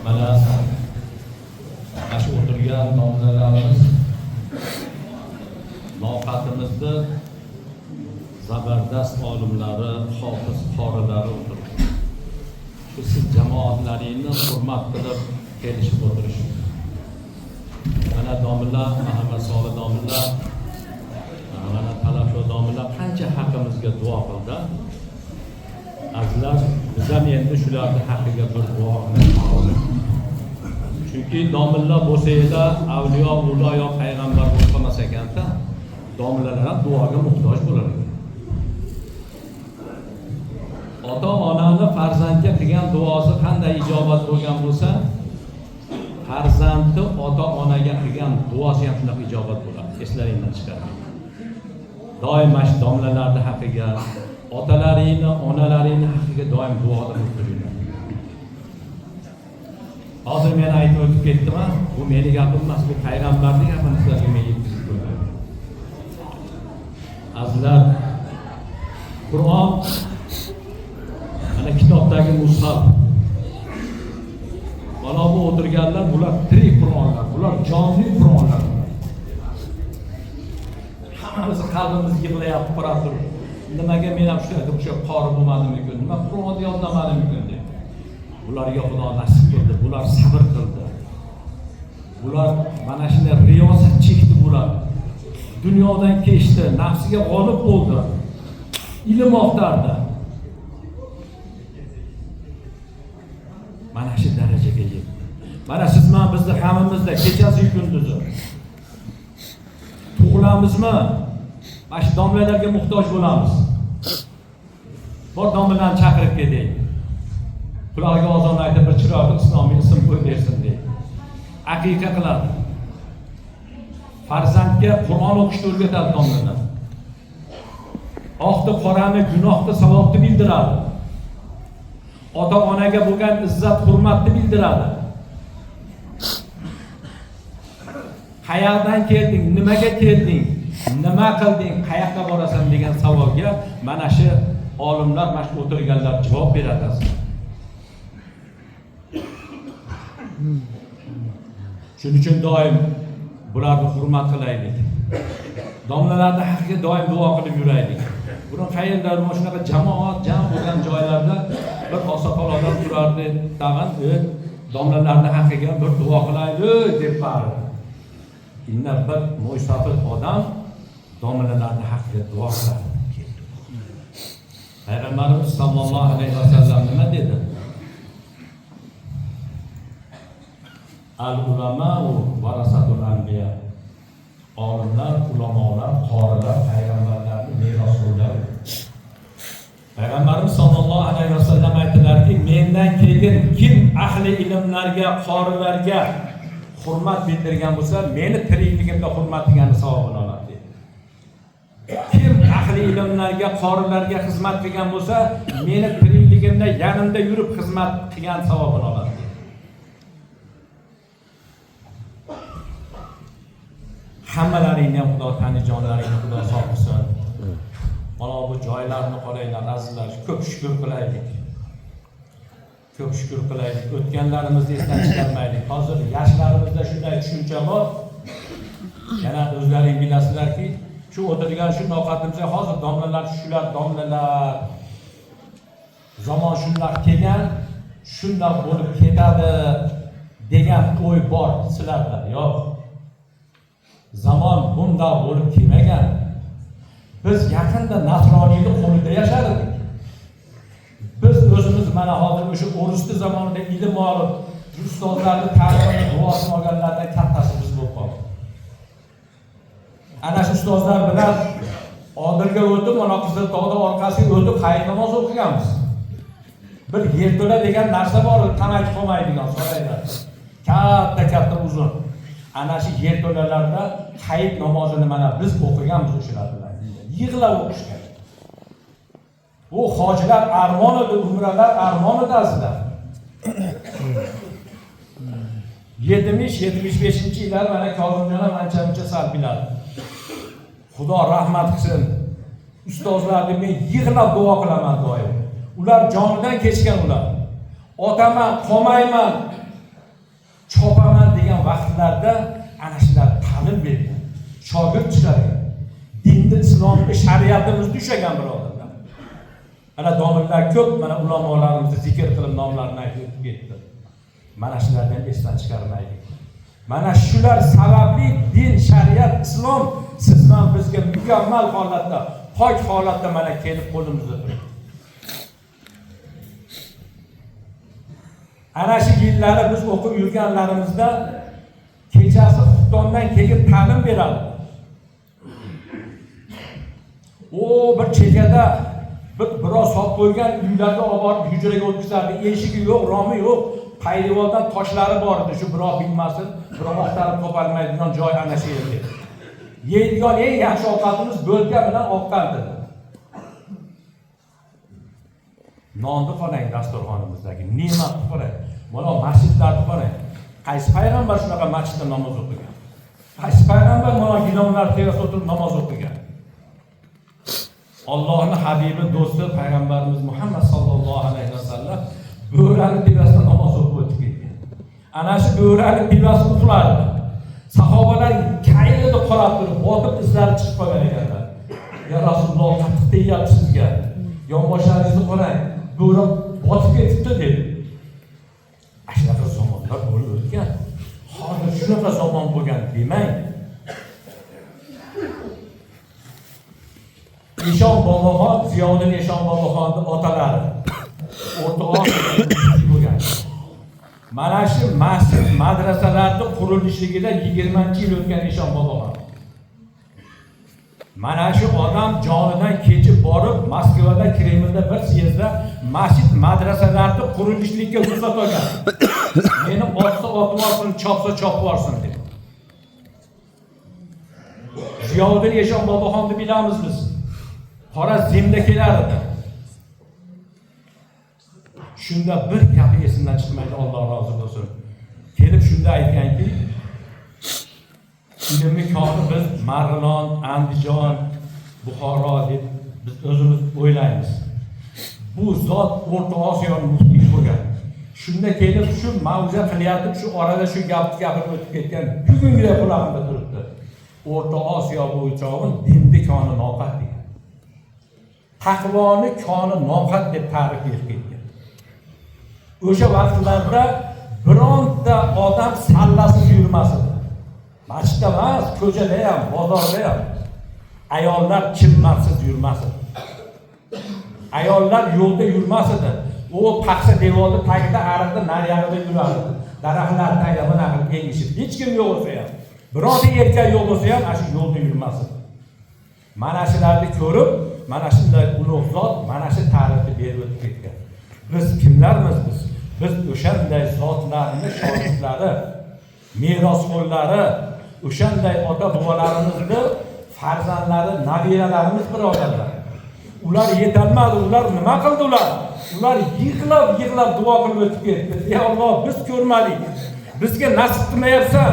Mana shu o'tirgan domlalarimiz noqatimizda zabardast olimlari, hofiz qorilari o'tiribdi. Shu siz jamoatlaringni hurmat qilib kelishib o'tirishdi. Mana domla Muhammad Solih domla, mana Talabsho domla qancha haqimizga duo qildi. Azizlar, biz ham endi shularni haqqiga bir duo qilaylik. Chunki domla bo'lsanglar, avliyo, ulo yo payg'ambar bo'lib qolmas ekanda, domlalar ham duoga muhtoj bo'lar ekan. Ota-onani farzandga qilgan duosi qanday ijobat bo'lgan bo'lsa, farzandni ota-onaga qilgan duosi ham shunaqa ijobat bo'ladi. Eslaringdan chiqarmang. Doim mana shu domlalarni haqqiga, otalaringni, onalaringni haqqiga doim duoda qilib turinglar. Hozir men aytib o'tib ketdim, bu meni gapim emas, bu payg'ambarning gapini sizlarga men yetkazib qo'ydim. Azizlar, Qur'on mana kitobdagi mushaf. Mana bu o'tirganlar, bular tirik Qur'onlar, bular jonli Qur'onlar. Hammamizni qalbimiz yig'layapti, qarab turib. Nimaga men ham shu yerda o'sha qori bo'lmadim ekan, nima Qur'onni yodlamadim ekan deb. Bularga Xudo nasib qildi, bular sabr qildi. Bular mana shunday riyosat chekdi bular. Dunyodan kechdi, nafsiga g'olib bo'ldi. Ilm oqtardi. Mana shu darajaga yetdi. Mana siz bilan bizni hammamizda kechasi kunduzi tug'ilamizmi? Mana shu domlalarga muhtoj bo'lamiz. Bor domlalarni chaqirib keling. Qulog'iga ozon aytib bir chiroyli islomiy ism qo'yib bersin deydi. Aqiqa qiladi. Farzandga Qur'on o'qishni o'rgatadi domlalar. Oqni qorani, gunohni, savobni bildiradi. Ota-onaga bo'lgan izzat, hurmatni bildiradi. Qayerdan kelding, nimaga kelding, nima qilding, qayoqqa borasan degan savolga mana shu olimlar, mana shu o'tirganlar javob beradi. Shuning uchun doim bularni hurmat qilaylik. Domlalarni haqqiga doim duo qilib yuraylik. Buni qayerda mana shunaqa jamoat jam bo'lgan joylarda bir oqsoqol odam turardi, tag'in domlalarni haqqiga bir duo qilaylik deb baqirdi. Inna bir mo'ysafid odam domlalarni haqqiga duo qiladi. Payg'ambarimiz sallallohu alayhi vasallam nima dedi? Al ulamau varasatul anbiya. Olimlar, ulamolar, qorilar payg'ambarlarning merosxo'rlari. Payg'ambarimiz sallallohu alayhi vasallam aytdilarki, mendan keyin kim ahli ilmlarga, qorilarga hurmat bildirgan bo'lsa, meni tirikligimda hurmat qilgani savobini oladi dedi. Kim ahli ilmlarga, qorilarga xizmat qilgan bo'lsa, meni tirikligimda yanimda yurib xizmat qilgan savobini oladi dedi. Hammalaringni ham Xudo tanijonlaringni Xudo sog' qilsin. Mana bu joylarni qaranglar, azizlar, ko'p shukr qilaylik. Ko'p shukr qilaylik. O'tganlarimizni esdan chiqarmaylik. Hozir yoshlarimizda shunday tushuncha bor. Yana o'zlaring bilasizlarki, shu o'tirgan shu noqatimizga hozir domlalar, shular domlalar zamon shundoq kelgan, shundoq bo'lib ketadi degan o'y bor sizlarda. Yo'q. Zamon bundoq bo'lib kelmagan. Biz yaqinda nasroniylik qo'lida yashardik. Biz o'zimiz mana hozir o'sha o'risni zamonida ilm olib, ustozlarni ta'limini, duosini olganlardan kattasi biz bo'lib qoldik. Ana shu ustozlar bilan Odilga o'tib, mana Qiziltog'da orqasiga o'tib hayit namozi o'qiganmiz. Bir yerto'la degan narsa bor, tamaki qolmaydigan so'raylar. Katta-katta uzun. Ana shu yerto'lalarda hayit namozini mana biz o'qiganmiz o'shalar bilan. Yig'lab o'qishgan. U hojilar armon edi, umralar armon edi azizlar. 70-75 yillar mana Kozimjon ham ancha-muncha sal biladi. Xudo rahmat qilsin. Ustozlarni men yig'lab duo qilaman doim. Ular jonidan kechgan ular. Otaman, qolmayman. Chopaman degan vaqtlarda ana shular ta'lim bergan, shogird chiqargan, dinni, islomni, shariatimizni ushlagan birodarlar. Mana domlalar ko'p, mana ulamolarimizni zikr qilib nomlarini aytib o'tib ketdi. Mana shulardan esdan chiqarmaylik. Mana shular sababli din, shariat, islom siz bilan bizga mukammal holatda, pok holatda mana kelib qo'limizda turibdi. Ana shu yillari biz o'qib yurganlarimizda kechasi xuftondan keyin ta'lim beradi. O bir chekada birov solib qo'ygan uylarga olib borib hujraga o'tkazardi. Eshigi yo'q, romi yo'q, paydivordan toshlari bor edi. Shu birov bilmasin, birov axtarib topolmaydigan joy ana shu yerda. Yeydigan eng yaxshi ovqatimiz bo'lka bilan oqqan edi. Nonni qarang dasturxonimizdagi, ne'matni qarang. Mana masjidlarni qarang. Qaysi payg'ambar shunaqa masjidda namoz o'qigan? Qaysi payg'ambar mana gilamlar terasida o'tirib namoz o'qigan? Allohning habibi, do'sti payg'ambarimiz Muhammad sallallohu alayhi vasallam bo'rani tepasida namoz o'qib o'tib ketgan. Ana shu bo'rani tepasida uxlardi. Sahobalar kayilida qarab turib, botib izlari chiqib qolgan ekanlar. Ya Rasululloh, qattiq tegyapti sizga. Yonboshlaringizni qarang, bo'ra botib ketibdi deb. Shunaqa zamonlar bo'lib o'tgan. Hozir shunaqa zamon bo'lgan demang. Eshon boboxon, Ziyoddin Eshon boboxonning otalari O'rta Osiyo bo'lgan. Mana shu masjid, madrasalarning qurilishligida 20-yil o'tgan Eshon boboxon. Mana shu odam jonidan kechib borib Moskvada, Kremlda bir syezdda masjid, madrasalarni qurilishlikka ruxsat olgan. Meni otsa otib yuborsin, chopsa chopib yuborsin deb. Ziyoddin Eshon boboxonni bilamiz biz. Qora zimda kelar edi. Shunda bir gapi esimdan chiqmaydi, Alloh rozi bo'lsin. Kelib shunda aytganki, ilmni koni biz Marg'ilon, Andijon, Buxoro deb biz o'zimiz o'ylaymiz. Bu zot O'rta Osiyoning muftiyi bo'lgan. Shunda kelib shu mavza qilyapti, shu orada shu gapni gapirib o'tib ketgan. Bugungiday qulog'imda turibdi. O'rta Osiyo bo'yicha dinni koni noqat degan. Taqvoni koni noqat deb ta'rif berib ketgan. O'sha vaqtlarda bironta odam sallasiz yurmas edi. Masjidda emas, ko'chada ham, bozorda ham ayollar chimmarsiz yurmas edi. Ayollar yo'lda yurmas edi. U paxsa devorni tagida, ariqda, nariyog'ida yurardi. Daraxtlar tagida bunaqa qilib engishib, hech kim yo'q bo'lsa ham, bironta erkak yo'q bo'lsa ham, ana shu yo'lda yurmas edi. Mana shularni ko'rib, mana shunday ulug' zot mana shu ta'rifni berib o'tib ketgan. Biz kimlarmiz biz? Biz o'shanday zotlarning shogirdlari, merosxo'rlari, o'shanday ota-bobolarimizni farzandlari, nabiralarimiz birodarlar. Ular yetolmadi, ular nima qildi ular? Ular yig'lab-yig'lab duo qilib o'tib ketdi. Ey Alloh, biz ko'rmadik. Bizga nasib qilmayapsan.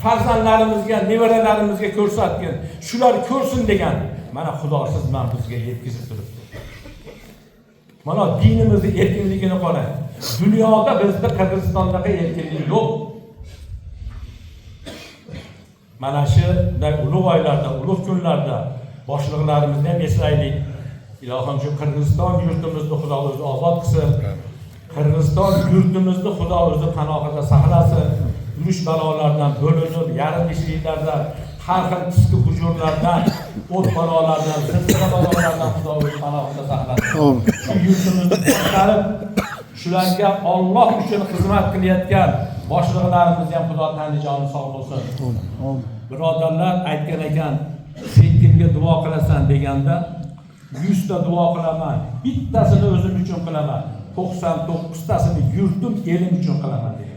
Farzandlarimizga, nevaralarimizga ko'rsatgin. Shular ko'rsin degan. Mana Xudo siz bilan bizga yetkazib turibdi. Mana dinimizni erkinligini qarang. Dunyoda bizda Qirg'izistondagi erkinlik yo'q. Mana shunday ulug' oylarda, ulug' kunlarda boshliqlarimizni ham eslaylik. Ilohim shu Qirg'iziston yurtimizni Xudo o'zi obod qilsin. Qirg'iziston yurtimizni Xudo o'zi panohida saqlasin. Urush balolardan, bo'linib, yarim ishliklardan, har xil piski hujurlardan, o't balolardan, zilzila balolardan Xudo o'zi panohida saqlasin. Shu yurtimizni boshqarib, shularga Alloh uchun xizmat qilayotgan boshliqlarimizni ham Xudo tanijoni sog' bo'lsin. Birodarlar aytgan ekan, sen kimga duo qilasan deganda 100 ta duo qilaman, bittasini o'zim uchun qilaman, 99tasini yurtim, elim uchun qilaman degan.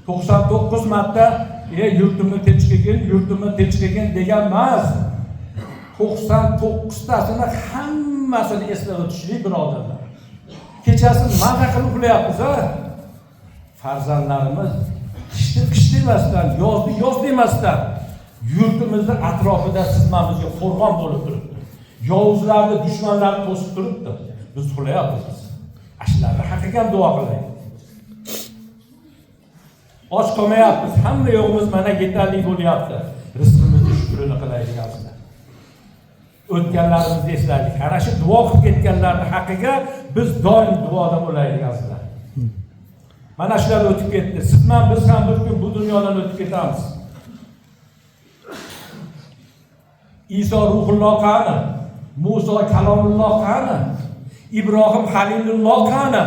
99 marta yurtimni tinch qilgin, yurtimni tinch qilgin degan emas. 99tasini hammasini eslab o'tishlik birodarlar. Kechasi maza qilib uxlayapmiz-a. Farzandlarimiz qishni qish demasdan, yozni yoz demasdan yurtimizni atrofida sizmamizga qo'rg'on bo'lib turibdi. Yovuzlarni, dushmanlarni to'sib turibdi. Biz uxlayapmiz. Shularni haqiqatan duo qilaylik. Och qolmayapmiz, hamma yo'g'imiz mana yetarli bo'lyapti. Rizqimizni shukrini qilaylik azizlar. O'tganlarimizni eslaylik. Ana shu duo qilib ketganlarning haqiga biz doim duoda bo'laylik azizlar. Mana shular o'tib ketdi. Siz bilan biz ham bir kun bu dunyodan o'tib ketamiz. Iso ruhulloh qani? Muso kalomulloh qani? Ibrohim halilulloh qani?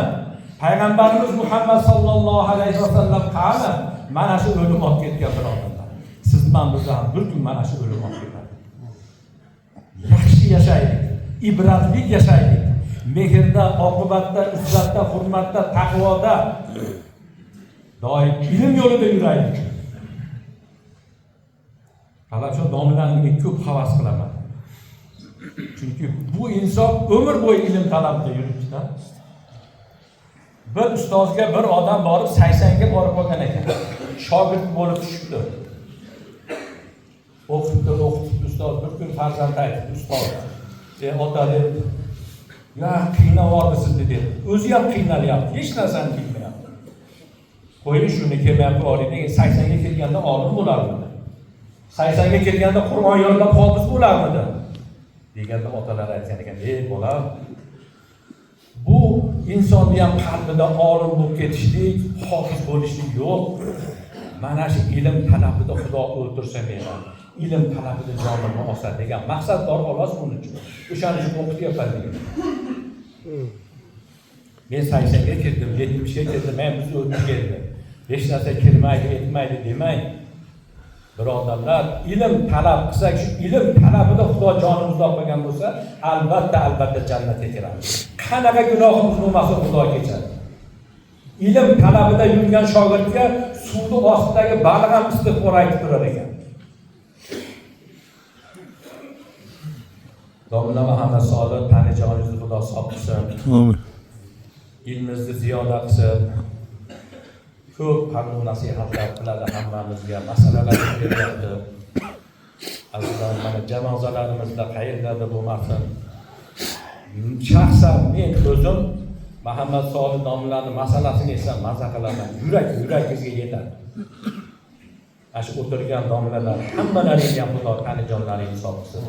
Payg'ambarimiz Muhammad sallallohu alayhi vasallam qani? Mana shu o'lim olib ketgan birodarlar. Siz bilan biz ham bir kun mana shu o'lim olib ketadi. Yaxshi yashaylik, ibratli yashaylik. Mehrda, oqibatda, izzatda, hurmatda, taqvoda doim ilm yo'lida yuraylik. Talabchi domlalarni men ko'p havas qilaman. Chunki bu inson umr bo'yi ilm talabida yuribdi-da. Bir ustozga bir odam borib 80 ga borib qolgan ekan. Shogird bo'lib tushibdi. O'qitdi, o'qitdi ustoz. Bir kun farzand aytdi ustoz. Ota deb, ya qiynavordi sizni dedi. O'zi ham qiynalyapti, hech narsani bilmayapti. Qo'ying shuni kelmay qo'ying degan 80 ga kelganda olim bo'larmidi? 80 ga kelganda Qur'on yodlab hofiz bo'larmidi? Deganda otalar aytgan ekan, ey bolam, bu insonni ham qalbida olim bo'lib ketishlik, hofiz bo'lishlik yo'q. Mana shu ilm talabida Xudo o'ldirsa meni, ilm talabida jonimni olsa degan maqsad bor xolos buning uchun. O'shaning uchun o'qityapman degan. Men 80 ga kirdim, 70 ga kirdim, men biz o'tib keldi. Hech narsa kirmaydi, etmaydi demang. Birodarlar, ilm talab qilsak, shu ilm talabida Xudo jonimizni olib qo'ygan bo'lsa, albatta, albatta jannatga kiramiz. Qanaqa gunohimiz bo'lmasin Xudo kechadi. Ilm talabida yurgan shogirdga suvni ostidagi baliq ham istig'for aytib turar ekan. Domla Muhammad Solih tani joningizni Xudo sog' qilsin. Amin. Ilmingizni ziyoda qilsin. Ko'p pand nasihatlar qiladi hammamizga, masalalar beryapti. Azizlar, mana janozalarimizda qayerlarda bo'lmasin. Shaxsan men o'zim Muhammad Solih domlaning masalasini eslab maza qilaman. Yurak yuragingizga yetadi. Ana shu o'tirgan domlalar hammalaringga ham Xudo tani jonlaringni sog' qilsin.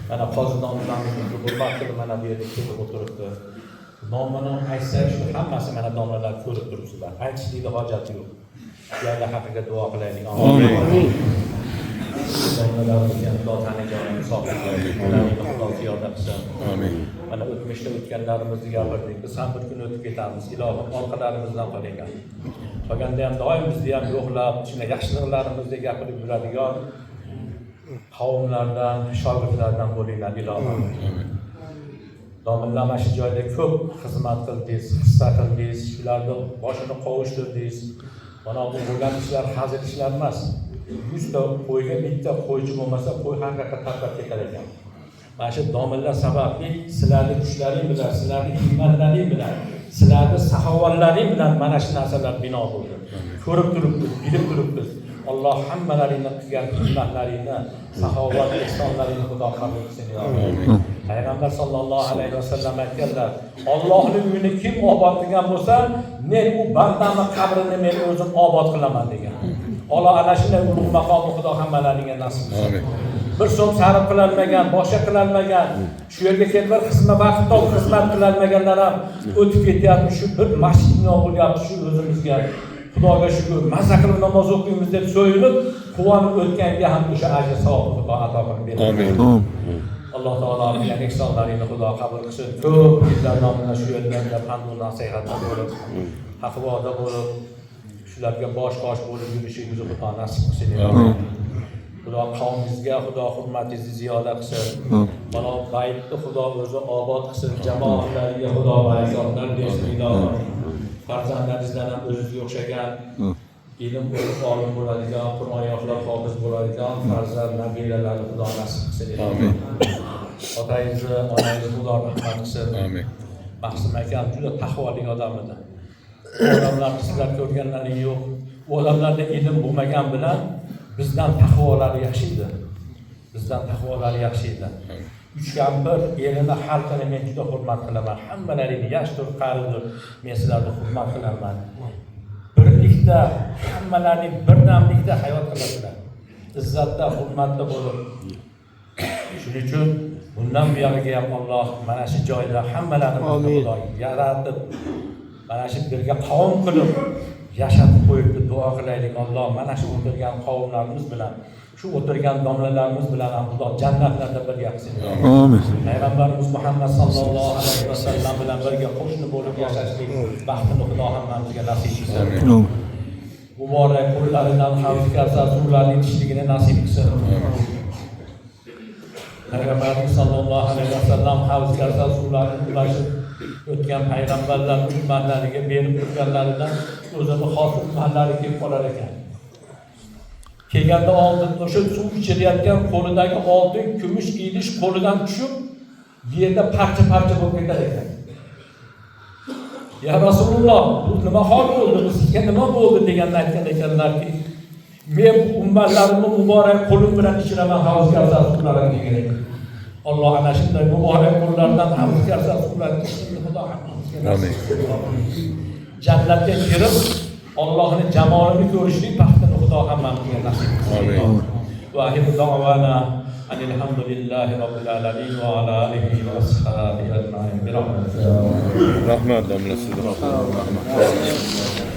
Mana qozi domlamizni hurmat qilib mana bu yerda kelib o'tiribdi. Nomini aytsak shu hammasi mana domlalar ko'rib turibsizlar. Aytishlikni hojati yo'q. Ularning haqiga duo qilaylik. Amin. Domlalarimizga ham Xudo tani jonini sog' qilsin. Ularni Xudo ziyoda qilsin. Amin. Mana o'tmishda o'tganlarimizni gapirdik. Biz ham bir kun o'tib ketamiz. Ilohim orqalarimizdan qolaygan. Qolganda ham doim bizni ham yo'qlab, shunday yaxshiliklarimizni gapirib yuradigan qavmlardan, shogirdlardan bo'linglar ilohim. Domla mana shu joyda ko'p xizmat qildingiz, hissa qildingiz, shularni boshini qovushtirdingiz. Mana bu bo'lgan ishlar hazil ishlar emas. 100 ta qo'yga bitta qo'ychi bo'lmasa, qo'y haqiqatda tarqab ketar ekan. Mana shu domlalar sababli sizlarning kuchlaring bilan, sizlarning himmatlaring bilan, sizlarning saxovatlaring bilan mana shu narsalar bino bo'ldi. Ko'rib turibmiz, bilib turibmiz. Alloh hammalaringni qilgan xizmatlaringni, saxovat ehsonlaringni Xudo qabul qilsin ya Rabbi. Payg'ambar sallallohu alayhi vasallam aytganlar, Allohning uyini kim obod qilgan bo'lsa, men u bandamning qabrini men o'zim obod qilaman degan. Alloh ana shunday ulug' maqomni Xudo hammalaringga nasib qilsin. Amin. Bir so'm sarf qilolmagan, boshqa qilolmagan, shu yerga kelib bir xizmat vaqt topib xizmat qilolmaganlar ham o'tib ketyapti. Shu bir masjid bino bo'lyapti shu o'zimizga. Xudoga shukr, maza qilib namoz o'qiymiz deb so'yinib, quvonib o'tganga ham o'sha ajr savobni Xudo ato qilib beradi. Amin. Alloh taolo qilgan ehsonlaringni Xudo qabul qilsin. Ko'p yillar davomida shu yerlarda pand va nasihatda bo'lib, taqvoda bo'lib, shularga bosh qosh bo'lib yurishingizni Xudo nasib qilsin. Amin. Xudo qavmingizga Xudo hurmatingizni ziyoda qilsin. Mana baytni Xudo o'zi obod qilsin, jamoatlariga Xudo barakotlar bersin ilohim. Farzandlaringizdan ham o'zizga o'xshagan ilm o'qib olim bo'ladigan, Qur'on yodlab hofiz bo'ladigan farzand nabiralarni Xudo nasib qilsin ilohim. Otangizni, onangizni Xudo rahmat qilsin. Amin. Mahsum akam juda taqvoli odam edi. U odamlarni sizlar ko'rganlaring yo'q. U odamlarda ilm bo'lmagan bilan bizdan taqvolari yaxshi edi. Bizdan taqvolari yaxshi edi. Uch kampir erini, xalqini men juda hurmat qilaman. Hammalaringni yoshdir, qaridir, men sizlarni hurmat qilaman. Birlikda tinchlikda, hammalaring birdamlikda hayot qilasizlar. Izzatda, hurmatda bo'lib. Shuning uchun bundan buyog'iga ham Alloh mana shu joyda hammalarimizni Xudo yaratib, mana shu birga qavm qilib yashatib qo'yibdi. Duo qilaylik, Alloh mana shu o'tirgan qavmlarimiz bilan, shu o'tirgan domlalarimiz bilan ham Xudo jannatlarda birga qilsin. Amin. Payg'ambarimiz Muhammad sallallohu alayhi vasallam bilan birga qo'shni bo'lib yashashlik baxtini Xudo hammamizga nasib qilsin. Amin. Muborak qo'llaridan havz kavsar suvlarni ichishligini nasib qilsin. Payg'ambarimiz sallallohu alayhi vasallam havz kavsar suvlarini ulashib o'tgan payg'ambarlar ummatlariga berib turganlaridan o'zini xos ummatlari kelib qolar ekan. Kelganda oldin o'sha suv ichirayotgan qo'lidagi oltin kumush idish qo'lidan tushib yerda parcha-parcha bo'lib ketar ekan. Ya Rasululloh, bu nima hol bo'ldi? Bu sizga nima bo'ldi deganda aytgan ekanlarki, men bu ummatlarimni muborak qo'lim bilan ichiraman havz kavsar suvlarini degan ekan. Alloh ana shunday muborak qo'llardan havz kavsar suvlarni ichishlikni Xudo hammamizga nasib qilsin. Jannatga kirib Allohning jamolini ko'rishlik baxtini Xudo hammamizga nasib qilsin. Amin. Va axiru da'wana alhamdulillahi robbil alamin va ala alihi va ashabihi ajmain. Bi rahmatillah. Rahmat domla sizga. Rahmat.